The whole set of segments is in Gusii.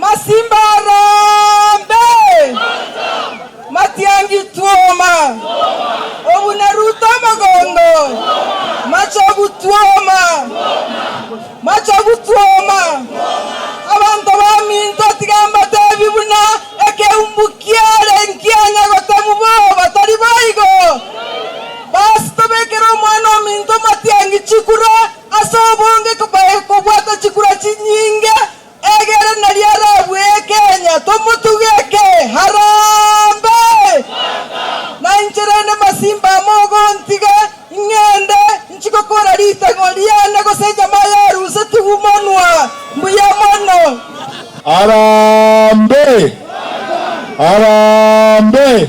Masimba Harambee! Matiangi Tuoma! Obuna Ruto omogongo! Machogu Tuoma! Machogu Tuoma! Abanto baminto tiga mbatebi buna ekeumbu kiare nkianya gotemu boba, tari boigo? Basi tobekere omwana ominto Matiangi chikura ase obonge kobwata chikura chinyinge Egere nario arabue Kenya tomotugeke Harambee! Na inche rende masimba amo ogontiga ing'ende inchi gokora ritang'o riane gose enyama yarusetigwe monwa. Mbuya mono. Harambee! Harambee!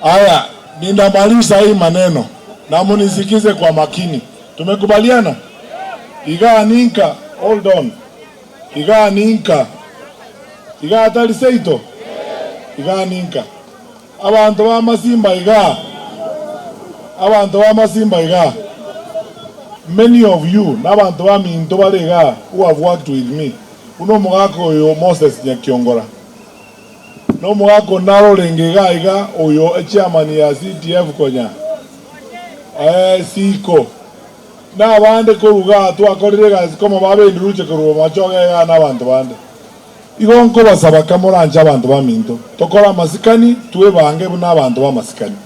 Haya, nindamaliza hii maneno na munisikize kwa makini. Tumekubaliana? Igaa ninka, hold on, igaa ninka, igaa tari seito, igaa ninka. Abanto ba Masimba igaa, abanto ba Masimba igaa, many of you nabanto baminto bare igaa who have worked with me, buna omogaka oyo Moses Nyakiongora, na omogaka onde naro orenge igaa iga oyo echairman ya CDF konya, eh, Siko. Na abande korwa igaa twakorire egasi komo babendiruche korwa bomachoge igaa na abanto bande. Igo nkobasaba kamoranche abanto baminto, tokore amasikani, twebange buna abanto b'amasikani.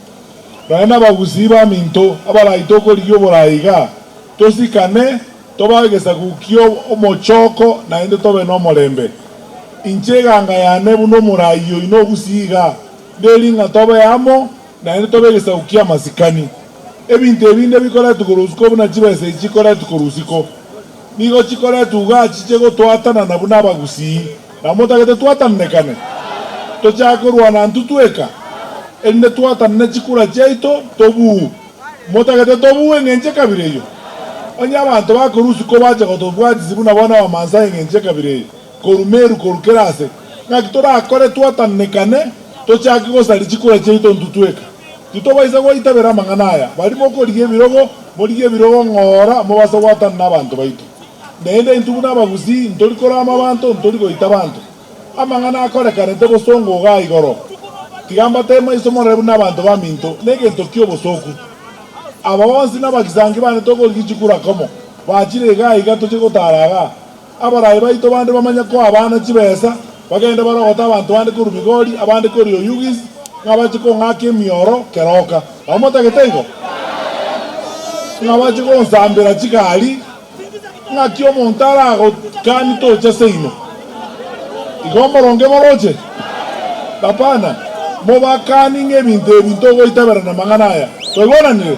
Nonya nabagusii baminto, abarai tokorigia oborai igaa, tosikane, tobae egesaku ki'omochoko naende tobe nomorembe. Inche eganga yane buna omorai oino ogusii igaa, neri ng'a tobe amo, Naende tobe egesaku ki'amasikani. Ebinto ebinde bikoretwa korwa isiko buna chibesa echi chikoretwa korwa isiko, nigo chikoretwa igaa chiche gotwatanana buna abagusii. Na motagete twatananekane? Tochake korwana intwe tweka, erinde twatanane chikura chiaito tobuu. Motagete tobuu eng'encho ekabira eyio? Onye abanto bakorwa isiko bacha gotobwatisia buna bono Abamaasai eng'encho ekabira eye, korwa Meru korwa kera ase, ng'aki torakore twatananekane? Tochake gosaria chikura chiaito intwe tweka. Titobaisa goitabera amang'ana aya. Baria mokorigia ebirogo, morigie ebirogo ng'ora mobase goatanana abanto baito. Naende intwe buna abagusii ntori korama abanto, ntori goita abanto. Amang'ana akorekanete bosongo igaa igoro. Tiga mbatebe maiso morore buna abanto baminto negento ki'obosoku. Aba bonsi nabagisangi bane tokorigia chikura komo. Bachire igaa iga toche gotara igaa. Abarai baito bande bamanye koa abana chibesa, bagende barogote abanto bande korwa Migori, abande korwa Oyugis, ng'a bache kong'aka emioro keroka. Nabo motagete igo? Ng'a bache gonsambera chigari, ng'aki omonto aragokani tocha seino? Igo mboronge moroche? Hapana, mobakani ng'a ebinto ebi ntogoitaberana amang'ana aya. Twaigwananire?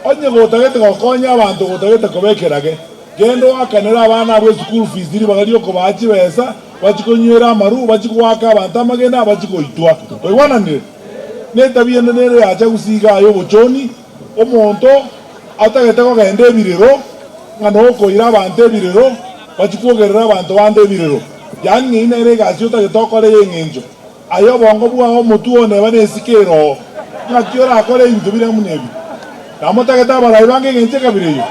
Onye gotagete gokonya abanto gotagete koba ekerage. Genda oakanere abana abwo eschool fees ribaga riokobaa chibesa bachie konywera amaru bachie goaka abanto amagena bachie goitwa. Twaigwananire? Netabia ende nere yacha gusii igaa yobochoni, omonto atagete kogenda ebirero ng'a nokoira abanto ebirero bachie kwogerera abanto bande ebirero. Yaani ng'ai nere egasi otagete okore yeng'encho. Aye obongo bwao omotwe one eba nesike ere oo, ng'aki orakore ebinto biria buna ebi? Namotagete abarai bange engencho ekabira eyio?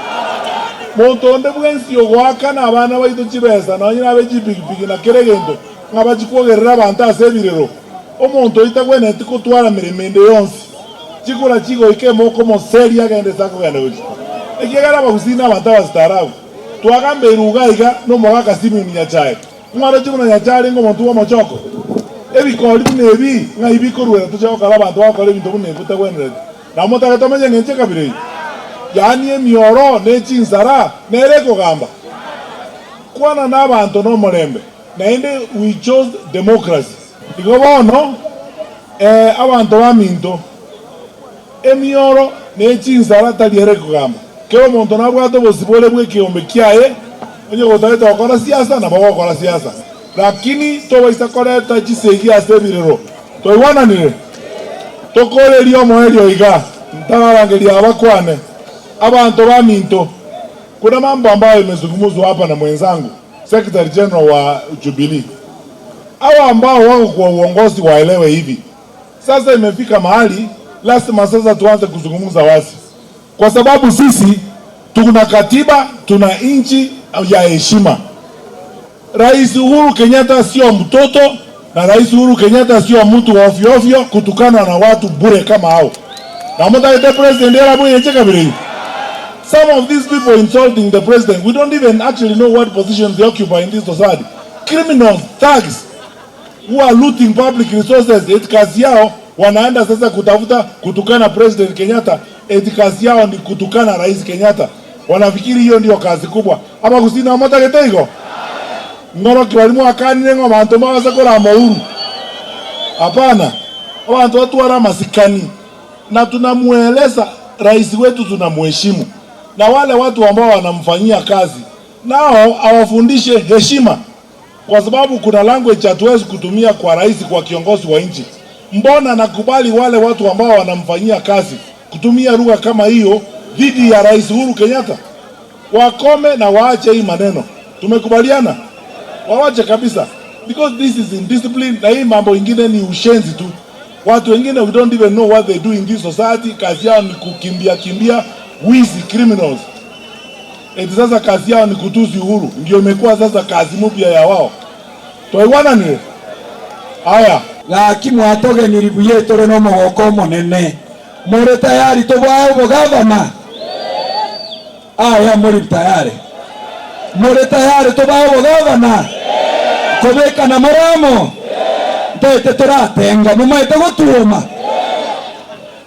Monto onde bwensi ogoakana abana baito chibesa nonya nabe chipigipigi na kera egento, ng'a bachie kwogerera abanto ase ebirero, omonto oyio tagwenereti kotwara meremo ende yonsi. Chikura chigoika emokomoseria agende ase akogenda gochia. Ekiagera abagusii nabanto abasitaarabu. Twagambeirwe iga iga nomogaka Simeon Nyachae. Mwaroche buna Nyasae arenge omonto bw'omochoko? Ebikori buna ebi ng'ai bikoruera tochia gokora abanto bagokora ebinto buna ebi bitagwenereti? Nabo motake tomenye engencho ekabira eye? Yaani emioro ne chinsara nere ekogamba? Kwana nabanto nomorembe, naende we chose democracy. Igo bono, ee abanto baminto, emioro ne chinsara tari ere ekogamba. Kera omonto nabwate obosibore bw'ekeombe kiaye, onye gotagete gokora siasa nabo ogokora siasa, lakini tobaisa koreta chisegi ase ebirero. Twaigwananire? Tokorerie omoerio iga, ntararangeria abakwane, abanto baminto. Kuna mambo ambayo imezungumzwa hapa na mwenzangu Secretary General wa Jubilee. Hawa ambao wako kwa uongozi waelewe hivi. Sasa imefika mahali lazima sasa tuanze kuzungumza wazi, kwa sababu sisi tuna katiba, tuna nchi ya heshima. Rais Uhuru Kenyatta sio mtoto na Rais Uhuru Kenyatta sio mtu wa ovyo ovyo kutukanwa na watu bure kama hao. Na motagete president era bweyeche kabere eyio. Some of these people insulting the president, we don't even actually know what positions they occupy in this society. Criminals, thugs who are looting public resources, eti kazi yao wanaenda sasa kutafuta kutukana President Kenyatta, eti kazi yao ni kutukana Rais Kenyatta. Wanafikiri hiyo ndio kazi kubwa. Ama kusina motagete igo? Ng'oroki baria mwakanire ng'a abanto mbabase korama Uhuru. Hapana, abanto batware amasikani na tunamueleza rais wetu tunamuheshimu, na wale watu ambao wanamfanyia kazi nao awafundishe heshima, kwa sababu kuna language hatuwezi kutumia kwa rais, kwa kiongozi wa nchi. Mbona nakubali wale watu ambao wanamfanyia kazi kutumia lugha kama hiyo dhidi ya Rais Uhuru Kenyatta? Wakome na waache hii maneno. Tumekubaliana, wawache kabisa, because this is indiscipline, na hii mambo ingine ni ushenzi tu. Watu wengine we don't even know what they do in this society. Kazi yao ni kukimbia kimbia, wizi, criminals. Eti sasa kazi yao ni kutusi Uhuru, ndio imekuwa sasa kazi mpya ya wao. Twaigwana ni haya. Gaki mwatogeniri buya tore nomogoko omonene more tayari tobwae obogavana aya mori tayari more tayari tobae obogavana kobekana more amo ntaete toratenga momaete gotuoma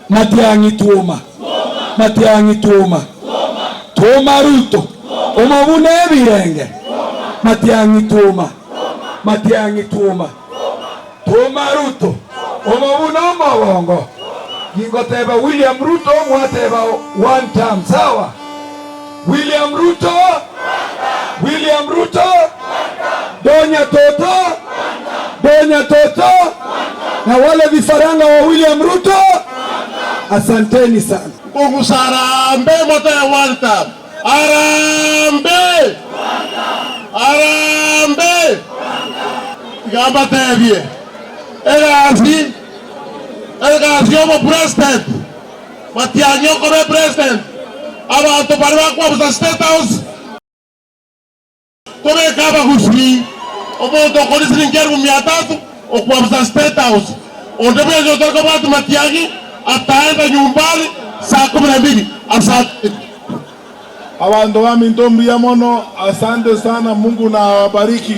Matiang'i tuoma Matiang'i tuoma Tuoma Ruto omobune ebirenge Matiang'i tuoma Matiang'i tuoma Tuoma Ruto omobune omogongo Gingoteba William Ruto mwateba one term sawa William Ruto William Ruto Donya Toto Donya Toto na wale vifaranga wa William Ruto asanteni sana. Kogusa harambee moto ya one term. Harambee! Harambee! Tiga mbatebie egasi egasi y'obopresident Matiang'i okoba epresident abanto baria bakwabusa state house Tobeke abagusii, omonto okori siringi elifu mia tatu okwabusa State House, onde bwensi otari kobwati matiang'i ataenda nyumbani saa kumi na mbili. Asanteni. Abanto baminto mbuya mono, asante sana, Mungu na awabariki.